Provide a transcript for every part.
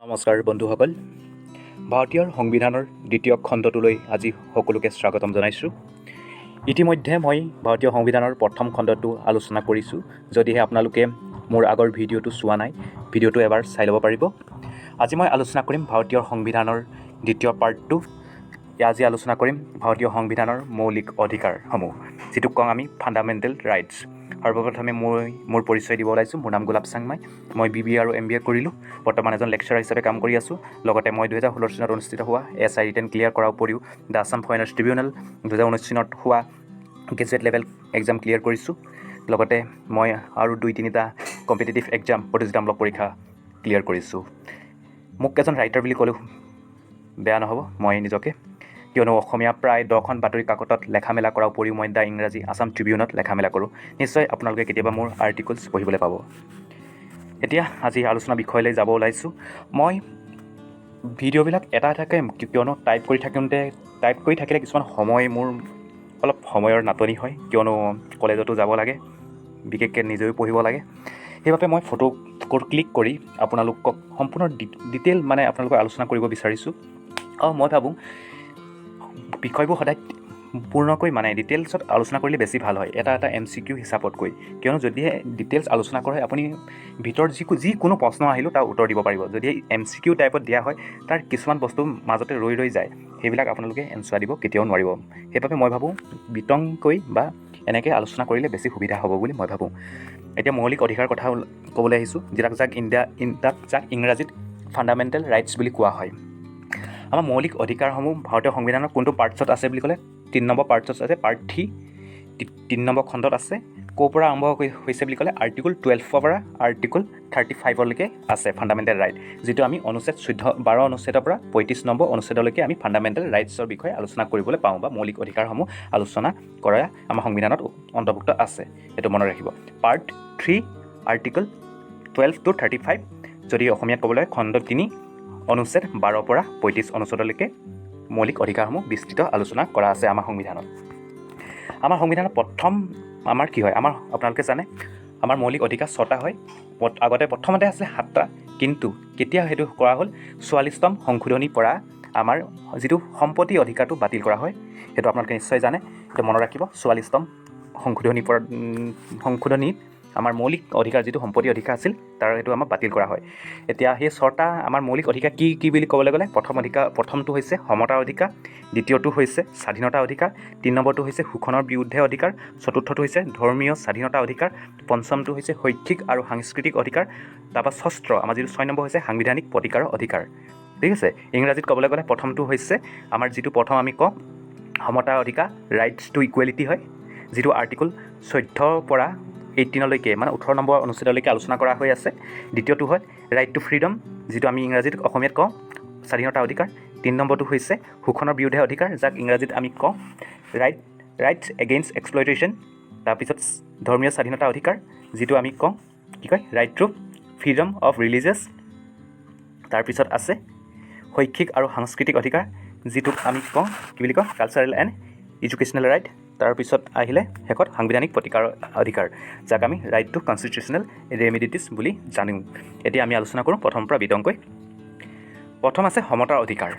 নমস্কাৰ বন্ধুসকল, ভাৰতীয় সংবিধানৰ দ্বিতীয় খণ্ডটোলৈ আজি সকলোকে স্বাগতম জনাইছোঁ। ইতিমধ্যে মই ভাৰতীয় সংবিধানৰ প্ৰথম খণ্ডটো আলোচনা কৰিছোঁ। যদিহে আপোনালোকে মোৰ আগৰ ভিডিঅ'টো চোৱা নাই, ভিডিঅ'টো এবাৰ চাই ল'ব পাৰিব। আজি মই আলোচনা কৰিম ভাৰতীয় সংবিধানৰ দ্বিতীয় পাৰ্টটো। আজি আলোচনা কৰিম ভাৰতীয় সংবিধানৰ মৌলিক অধিকাৰসমূহ, যিটোক কওঁ আমি ফাণ্ডামেণ্টেল ৰাইটছ। সৰ্বপ্ৰথমে মই মোৰ পৰিচয় দিব ওলাইছোঁ। মোৰ নাম গোলাপ চাংমাই। মই বি.বি.এ আৰু এম.বি.এ কৰিলোঁ। বৰ্তমান এজন লেকচাৰাৰ হিচাপে কাম কৰি আছোঁ। লগতে মই 2016 চনত অনুষ্ঠিত হোৱা এছ.আই ৰিটেন ক্লিয়াৰ কৰাৰ উপৰিও the Assam foreigners tribunal 2019 চনত হোৱা গ্ৰেজুৱেট লেভেল এক্সাম ক্লিয়াৰ কৰিছোঁ। লগতে মই আৰু দুই তিনিটা কম্পিটিটিভ এক্সাম, প্ৰতিযোগিতামূলক পৰীক্ষা ক্লিয়াৰ কৰিছোঁ। মোক এজন ৰাইটাৰ বুলি ক'লেও বেয়া নহ'ব মই নিজকে, কিয়নো অসমীয়া প্ৰায় 10খন বাতৰি কাকতত লেখা মেলা কৰাৰ উপৰিও মই the ইংৰাজী আছাম ট্ৰিবিউনত লেখা মেলা কৰোঁ। নিশ্চয় আপোনালোকে কেতিয়াবা মোৰ আৰ্টিকলছ পঢ়িবলৈ পাব। এতিয়া আজি আলোচনা বিষয়লৈ যাব ওলাইছোঁ। মই ভিডিঅ'বিলাক এটা এটাকৈ, কিয়নো টাইপ কৰি থাকোঁতে, টাইপ কৰি থাকিলে কিছুমান সময় মোৰ অলপ সময়ৰ নাটনি হয়, কিয়নো কলেজতো যাব লাগে, বিশেষকৈ নিজেও পঢ়িব লাগে। সেইবাবে মই ফটো ক্লিক কৰি আপোনালোকক সম্পূৰ্ণ ডিটেইল মানে আপোনালোকক আলোচনা কৰিব বিচাৰিছোঁ। আৰু মই ভাবোঁ, বিষয়বোৰ সদায় পূৰ্ণকৈ মানে ডিটেইলছত আলোচনা কৰিলে বেছি ভাল হয় এটা এটা এম.চি.কিউ হিচাপতকৈ। কিয়নো যদিহে ডিটেইলছ আলোচনা কৰে, আপুনি ভিতৰত যিকোনো প্ৰশ্ন আহিলেও তাৰ উত্তৰ দিব পাৰিব। যদি এম.চি.কিউ টাইপত দিয়া হয়, তাৰ কিছুমান বস্তু মাজতে ৰৈ ৰৈ যায়, সেইবিলাক আপোনালোকে এনচাৰ দিব কেতিয়াও নোৱাৰিব। সেইবাবে মই ভাবোঁ, বিতংকৈ বা এনেকৈ আলোচনা কৰিলে বেছি সুবিধা হ'ব বুলি মই ভাবোঁ। এতিয়া মৌলিক অধিকাৰ কথা ক'বলৈ আহিছোঁ, যিবিলাক যাক ইণ্ডিয়া ইন তাক যাক ইংৰাজীত ফাণ্ডামেণ্টেল ৰাইটছ বুলি কোৱা হয়। আমাৰ মৌলিক অধিকাৰসমূহ ভাৰতীয় সংবিধানৰ কোনটো পাৰ্টছত আছে বুলি ক'লে তিনি নম্বৰ পাৰ্টছত আছে, পাৰ্ট থ্ৰী, তিনি নম্বৰ খণ্ডত আছে। ক'ৰ পৰা আৰম্ভ হৈছে বুলি ক'লে আৰ্টিকল 12ৰ পৰা আৰ্টিকল 35লৈকে আছে ফাণ্ডামেণ্টেল ৰাইট, যিটো আমি অনুচ্ছেদ 14, 12 অনুচ্ছেদৰ পৰা 35 নম্বৰ অনুচ্ছেদলৈকে আমি ফাণ্ডামেণ্টেল ৰাইটছৰ বিষয়ে আলোচনা কৰিবলৈ পাওঁ বা মৌলিক অধিকাৰসমূহ আলোচনা কৰা আমাৰ সংবিধানত অন্তৰ্ভুক্ত আছে। এইটো মনত ৰাখিব, Part 3, Article 12 to 35। যদি অসমীয়াত ক'বলৈ হয়, খণ্ড 3, অনুচ্ছেদ 12ৰ পৰা 35 অনুচ্ছেদলৈকে মৌলিক অধিকাৰসমূহ বিস্তৃত আলোচনা কৰা আছে আমাৰ সংবিধানত। আমাৰ সংবিধানত প্ৰথম আমাৰ কি হয়? আমাৰ আপোনালোকে জানে, আমাৰ মৌলিক অধিকাৰ ছটা হয়। আগতে প্ৰথমতে আছিলে সাতটা। কিন্তু কেতিয়া সেইটো কৰা হ'ল? 44তম সংশোধনীৰ পৰা আমাৰ যিটো সম্পত্তি অধিকাৰটো বাতিল কৰা হয়। সেইটো আপোনালোকে নিশ্চয় জানে, সেইটো মনত ৰাখিব। 44তম সংশোধনীৰ পৰা সংশোধনীত আমাৰ মৌলিক অধিকাৰ যিটো সম্পত্তি অধিকাৰ আছিল, তাৰ সেইটো আমাৰ বাতিল কৰা হয়। এতিয়া সেই ছটা আমাৰ মৌলিক অধিকাৰ কি কি বুলি ক'বলৈ গ'লে প্ৰথম অধিকাৰ, প্ৰথমটো হৈছে সমতাৰ অধিকাৰ, দ্বিতীয়টো হৈছে স্বাধীনতাৰ অধিকাৰ, তিনি নম্বৰটো হৈছে শোষণৰ বিৰুদ্ধে অধিকাৰ, চতুৰ্থটো হৈছে ধৰ্মীয় স্বাধীনতা অধিকাৰ, পঞ্চমটো হৈছে শৈক্ষিক আৰু সাংস্কৃতিক অধিকাৰ, তাৰপৰা ষষ্ঠ আমাৰ যিটো ছয় নম্বৰ হৈছে সাংবিধানিক প্ৰতিকাৰৰ অধিকাৰ। ঠিক আছে। ইংৰাজীত ক'বলৈ গ'লে প্ৰথমটো হৈছে আমাৰ যিটো প্ৰথম আমি কওঁ সমতাৰ অধিকাৰ, ৰাইটছ টু ইকুৱেলিটি হয়, যিটো আৰ্টিকল 14ৰ পৰা 18লৈকে, মানে 18 নম্বৰ অনুচ্ছেদলৈকে আলোচনা কৰা হৈ আছে। দ্বিতীয়টো হয় ৰাইট টু ফ্ৰীডম, যিটো আমি ইংৰাজীত, অসমীয়াত কওঁ স্বাধীনতা অধিকাৰ। তিনি নম্বৰটো হৈছে শোষণৰ বিৰুদ্ধে অধিকাৰ, যাক ইংৰাজীত আমি কওঁ ৰাইটছ এগেইনষ্ট এক্সপ্লইটেশ্যন। তাৰপিছত ধৰ্মীয় স্বাধীনতা অধিকাৰ, যিটো আমি কওঁ কি কয়, right to freedom of religious। তাৰপিছত আছে শৈক্ষিক আৰু সাংস্কৃতিক অধিকাৰ, যিটোক আমি কওঁ কি বুলি কওঁ, কালচাৰেল এণ্ড এডুকেশ্যনেল ৰাইট। তাৰপিছত আহিলে শেষত সাংবিধানিক প্ৰতিকাৰৰ অধিকাৰ, যাক আমি ৰাইট টু কনষ্টিটিউচনেল ৰেমিডিটিছ বুলি জানো। এতিয়া আমি আলোচনা কৰোঁ প্ৰথমৰ পৰা বিতংকৈ। প্ৰথম আছে সমতাৰ অধিকাৰ।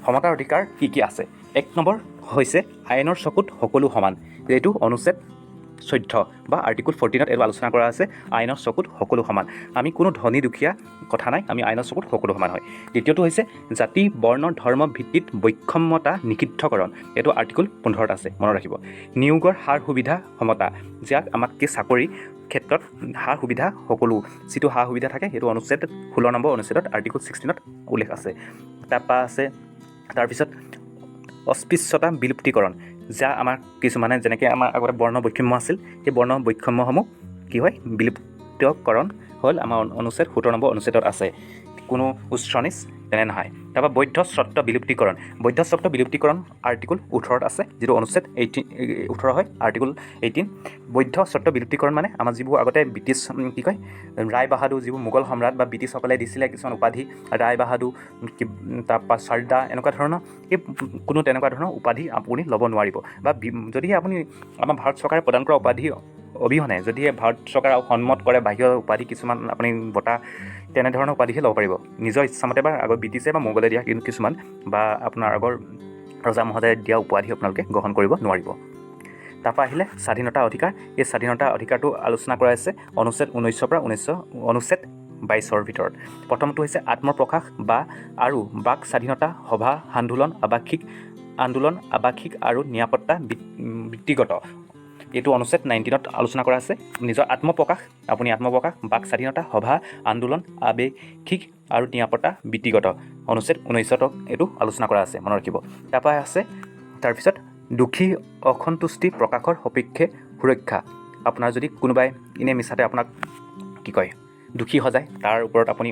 সমতাৰ অধিকাৰ কি কি আছে? এক নম্বৰ হৈছে আইনৰ চকুত সকলো সমান। এইটো অনুচ্ছেদ 14 বা আৰ্টিকল 14ত এইটো আলোচনা কৰা আছে। আইনৰ চকুত সকলো সমান। আমি কোনো ধনী দুখীয়া কথা নাই, আমি আইনৰ চকুত সকলো সমান হয়। দ্বিতীয়টো হৈছে জাতি, বৰ্ণ, ধৰ্ম ভিত্তিত বৈষম্যতা নিষিদ্ধকৰণ। এইটো আৰ্টিকল 15ত আছে, মনত ৰাখিব। নিয়োগৰ সা সুবিধা সমতা, যাক আমাক কি চাকৰি ক্ষেত্ৰত সা সুবিধা সকলো যিটো সা সুবিধা থাকে, সেইটো অনুচ্ছেদ 16 নম্বৰ অনুচ্ছেদত, আৰ্টিকল 16ত উল্লেখ আছে। তাৰপৰা আছে তাৰপিছত অস্পৃশ্যতা বিলুপ্তিকৰণ, যা আমাৰ কিছুমানে যেনেকৈ আমাৰ আগতে বৰ্ণ বৈষম্য আছিল, সেই বৰ্ণ বৈষম্যসমূহ কি হয়, বিলুপ্তকৰণ হ'ল আমাৰ অনুচ্ছেদ 17 নম্বৰ অনুচ্ছেদত আছে। কোনো উচ্চ নীচ তেনে নহয়। তাৰপৰা বৈধ স্বত্ব বিলুপ্তিকৰণ। বৈধ স্বত্ব বিলুপ্তিকৰণ আৰ্টিকল 18ত আছে, যিটো অনুচ্ছেদ 18, 18 হয়, আৰ্টিকল 18। বৈধ স্বত্ব বিলুপ্তিকৰণ মানে আমাৰ যিবোৰ আগতে ব্ৰিটিছ কি কয়, ৰায় বাহাদুৰ, যিবোৰ মোগল সম্ৰাট বা ব্ৰিটিছসকলে দিছিলে কিছুমান উপাধি, ৰায় বাহাদুৰ, তাৰপৰা চাৰ্দা, এনেকুৱা ধৰণৰ, এই কোনো তেনেকুৱা ধৰণৰ উপাধি আপুনি ল'ব নোৱাৰিব বা যদিহে আপুনি আমাৰ ভাৰত চৰকাৰে প্ৰদান কৰা উপাধি অবিহনে যদিহে ভাৰত চৰকাৰে সন্মত কৰে বাহিৰৰ উপাধি কিছুমান আপুনি বঁটা তেনেধৰণৰ উপাধিহে ল'ব পাৰিব। নিজৰ ইচ্ছামতে বা আগত ব্ৰিটিছে বা মোগলে দিয়া কিন্তু কিছুমান বা আপোনাৰ আগৰ ৰজা মহাজাই দিয়া উপাধি আপোনালোকে গ্ৰহণ কৰিব নোৱাৰিব। তাৰপৰা আহিলে স্বাধীনতা অধিকাৰ। এই স্বাধীনতা অধিকাৰটো আলোচনা কৰা আছে অনুচ্ছেদ 19ৰ পৰা অনুচ্ছেদ 22ৰ ভিতৰত। প্ৰথমটো হৈছে আত্মপ্ৰকাশ বা আৰু বাক স্বাধীনতা, সভা, আন্দোলন, আৱাসিক আন্দোলন, আৱাসিক আৰু নিৰাপত্তা বৃত্তিগত। এইটো অনুচ্ছেদ 19ত আলোচনা কৰা আছে। নিজৰ আত্মপ্ৰকাশ, আপুনি আত্মপ্ৰকাশ, বাক স্বাধীনতা, সভা, আন্দোলন, আৱেগিক আৰু নিৰাপত্তা বৃত্তিগত, অনুচ্ছেদ 19ত এইটো আলোচনা কৰা আছে, মনত ৰাখিব। তাৰপৰা আছে তাৰপিছত দোষী অসন্তুষ্টি প্ৰকাশৰ সপক্ষে সুৰক্ষা। আপোনাৰ যদি কোনোবাই এনেই মিছাতে আপোনাক কি কয় দোষী সজায়, তাৰ ওপৰত আপুনি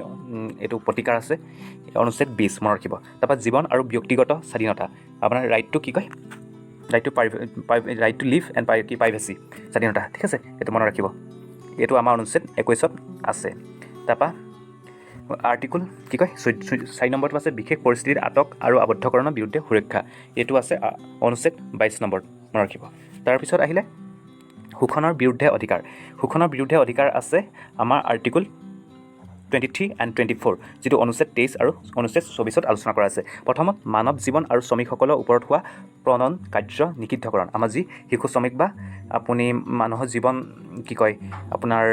এইটো প্ৰতিকাৰ আছে, অনুচ্ছেদ 20, মনত ৰাখিব। তাৰপৰা জীৱন আৰু ব্যক্তিগত স্বাধীনতা, আপোনাৰ ৰাইটটো কি কয়, right to live and কি প্ৰাইভেচি স্বাধীনতা, ঠিক আছে, এইটো মনত ৰাখিব। এইটো আমাৰ অনুচ্ছেদ 21ত আছে। তাৰপৰা আৰ্টিকুল কি কয় 4 নম্বৰটো আছে বিশেষ পৰিস্থিতিত আটক আৰু আবদ্ধকৰণৰ বিৰুদ্ধে সুৰক্ষা। এইটো আছে অনুচ্ছেদ 22 নম্বৰত, মনত ৰাখিব। তাৰপিছত আহিলে শোষণৰ বিৰুদ্ধে অধিকাৰ। শোষণৰ বিৰুদ্ধে অধিকাৰ আছে আমাৰ আৰ্টিকুল 23 এণ্ড 24, যিটো অনুচ্ছেদ 23 আৰু অনুচ্ছেদ 24ত আলোচনা কৰা আছে। প্ৰথমত মানৱ জীৱন আৰু শ্ৰমিকসকলৰ ওপৰত হোৱা প্ৰণন কাৰ্য নিষিদ্ধকৰণ। আমাৰ যি শিশু শ্ৰমিক বা আপুনি মানুহৰ জীৱন কি কয় আপোনাৰ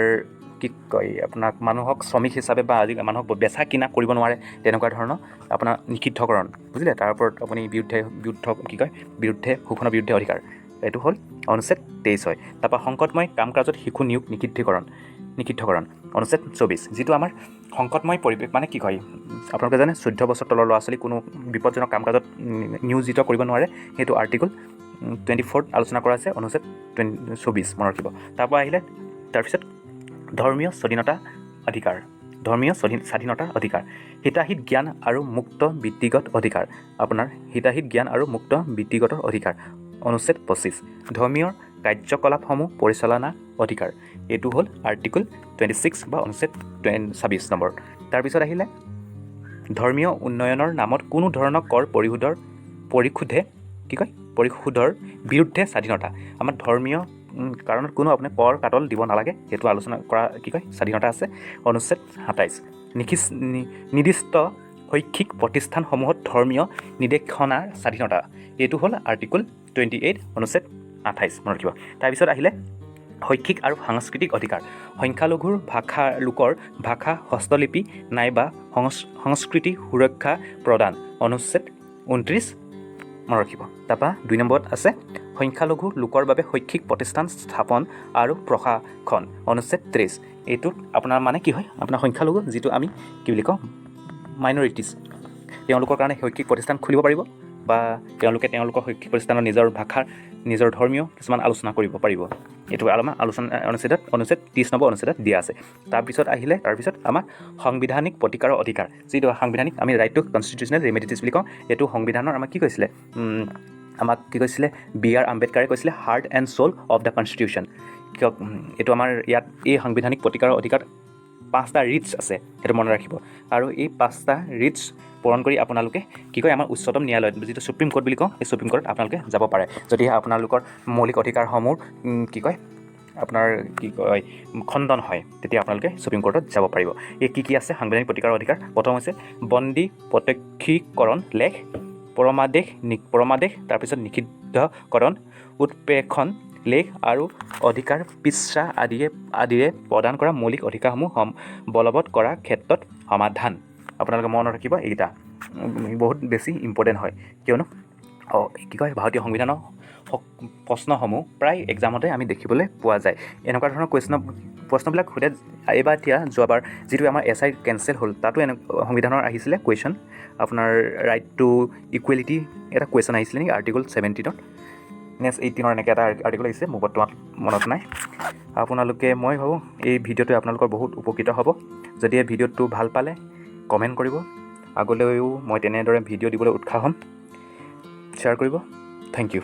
কি কয় আপোনাক মানুহক শ্ৰমিক হিচাপে বা আজি মানুহক বেচা কিনা কৰিব নোৱাৰে, তেনেকুৱা ধৰণৰ আপোনাৰ নিষিদ্ধকৰণ, বুজিলে। তাৰ ওপৰত আপুনি বিৰুদ্ধে বিৰুদ্ধ কি কয় বিৰুদ্ধে শোষণৰ বিৰুদ্ধে অধিকাৰ, এইটো হ'ল অনুচ্ছেদ 23 হয়। তাৰপৰা সংকটময় কাম কাজত শিশু নিয়োগ নিষিদ্ধকৰণ অনুচ্ছেদ 24, যিটো আমাৰ সংকটময় পৰিৱেশ মানে কি কয় আপোনালোকে জানে 14 বছৰ তলৰ ল'ৰা ছোৱালী কোনো বিপদজনক কাম কাজত নিয়োজিত কৰিব নোৱাৰে। সেইটো আৰ্টিকল 24ত আলোচনা কৰা আছে, অনুচ্ছেদ 24, মনত ৰাখিব। তাৰপৰা আহিলে তাৰপিছত ধৰ্মীয় স্বাধীনতা অধিকাৰ। ধৰ্মীয় স্বাধীনতাৰ অধিকাৰ, হিতাহিত জ্ঞান আৰু মুক্ত বৃত্তিগত অধিকাৰ। আপোনাৰ হিতাহিত জ্ঞান আৰু মুক্ত বৃত্তিগত অধিকাৰ অনুচ্ছেদ 25। ধৰ্মীয় কাৰ্যকলাপসমূহ পৰিচালনা অধিকাৰ, এইটো হ'ল আৰ্টিকল 26 বা অনুচ্ছেদ 26 নম্বৰ। তাৰপিছত আহিলে ধৰ্মীয় উন্নয়নৰ নামত কোনো ধৰণৰ কৰ পৰিশোধে কি কয় পৰিশোধৰ বিৰুদ্ধে স্বাধীনতা। আমাৰ ধৰ্মীয় কাৰণত কোনো আপুনি কৰ কাটল দিব নালাগে, সেইটো আলোচনা কৰা কি কয় স্বাধীনতা আছে অনুচ্ছেদ 27। নিৰ্দিষ্ট শৈক্ষিক প্ৰতিষ্ঠানসমূহত ধৰ্মীয় নিৰ্দেশনাৰ স্বাধীনতা, এইটো হ'ল আৰ্টিকল 28 অনুচ্ছেদ 28, মনত ৰাখিব। তাৰপিছত আহিলে শৈক্ষিক আৰু সাংস্কৃতিক অধিকাৰ। সংখ্যালঘুৰ ভাষা লোকৰ ভাষা, হস্তলিপি নাইবা সংস্কৃতি সুৰক্ষা প্ৰদান অনুচ্ছেদ 29, মনত ৰাখিব। তাৰপৰা 2 নম্বৰত আছে সংখ্যালঘু লোকৰ বাবে শৈক্ষিক প্ৰতিষ্ঠান স্থাপন আৰু প্ৰশাসন অনুচ্ছেদ 30। এইটোত আপোনাৰ মানে কি হয়, আপোনাৰ সংখ্যালঘু যিটো আমি কি বুলি কওঁ মাইনৰিটিছ, তেওঁলোকৰ কাৰণে শৈক্ষিক প্ৰতিষ্ঠান খুলিব পাৰিব বা তেওঁলোকে তেওঁলোকৰ শৈক্ষিক প্ৰতিষ্ঠানৰ নিজৰ ভাষাৰ নিজৰ ধৰ্মীয় কিছুমান আলোচনা কৰিব পাৰিব। এইটো আমাৰ আলোচনা অনুচ্ছেদ 30 নম্বৰ অনুচ্ছেদত দিয়া আছে। তাৰপিছত আহিলে তাৰপিছত আমাৰ সাংবিধানিক প্ৰতিকাৰৰ অধিকাৰ, যিটো সাংবিধানিক আমি ৰাইট টু কনষ্টিটিউচনেল ৰেমেডিজ বুলি কওঁ। এইটো সংবিধানৰ আমাক কি কৈছিলে, আমাক কি কৈছিলে, বি আৰ আম্বেদকাৰে কৈছিলে heart and soul of the constitution। কিয় এইটো আমাৰ ইয়াত এই সাংবিধানিক প্ৰতিকাৰৰ অধিকাৰ 5টা ৰিটছ আছে, সেইটো মনত ৰাখিব। আৰু এই 5টা ৰিটছ পূৰণ কৰি আপোনালোকে কি কয় আমাৰ উচ্চতম ন্যায়ালয়ত যিটো ছুপ্ৰিম কোৰ্ট বুলি কওঁ, সেই ছুপ্ৰিম কোৰ্টত আপোনালোকে যাব পাৰে যদিহে আপোনালোকৰ মৌলিক অধিকাৰসমূহ কি কয় আপোনাৰ কি কয় খণ্ডন হয়, তেতিয়া আপোনালোকে ছুপ্ৰিম কোৰ্টত যাব পাৰিব। এই কি কি আছে সাংবিধানিক প্ৰতিকাৰৰ অধিকাৰ? প্ৰথম হৈছে বন্দী প্ৰত্যক্ষীকৰণ লেখ, পৰমাদেশ, তাৰপিছত নিষিদ্ধকৰণ, উৎপ্ৰেক্ষণ লেখ আৰু অধিকাৰ পিচ্ছা আদিয়ে প্ৰদান কৰা মৌলিক অধিকাৰসমূহ বলবৎ কৰাৰ ক্ষেত্ৰত সমাধান। আপোনালোকে মনত ৰাখিব এইকেইটা বহুত বেছি ইম্পৰ্টেণ্ট হয়, কিয়নো কি কয় ভাৰতীয় সংবিধানৰ প্ৰশ্নসমূহ প্ৰায় এক্সামতে আমি দেখিবলৈ পোৱা যায়। এনেকুৱা ধৰণৰ প্ৰশ্নবিলাক সোধে। এইবাৰ এতিয়া যোৱাবাৰ যিটো আমাৰ এছ I cancel হ'ল, তাতো এনে সংবিধানৰ আহিছিলে কুৱেশ্যন। আপোনাৰ ৰাইট টু ইকুৱেলিটি এটা কুৱেশ্যন আহিছিলে নেকি আৰ্টিকল 17ত নে 18ৰ এনেকৈ এটা আৰ্টিকল আহিছে, মোৰ বৰ্তমান মনত নাই। আপোনালোকে মই ভাবোঁ এই ভিডিঅ'টোৱে আপোনালোকৰ বহুত উপকৃত হ'ব। যদি এই ভিডিঅ'টো ভাল পালে কমেণ্ট কৰিব, আগলৈও মই তেনেদৰে ভিডিঅ' দিবলৈ উৎসাহ হ'ম, শ্বেয়াৰ কৰিব। Thank you.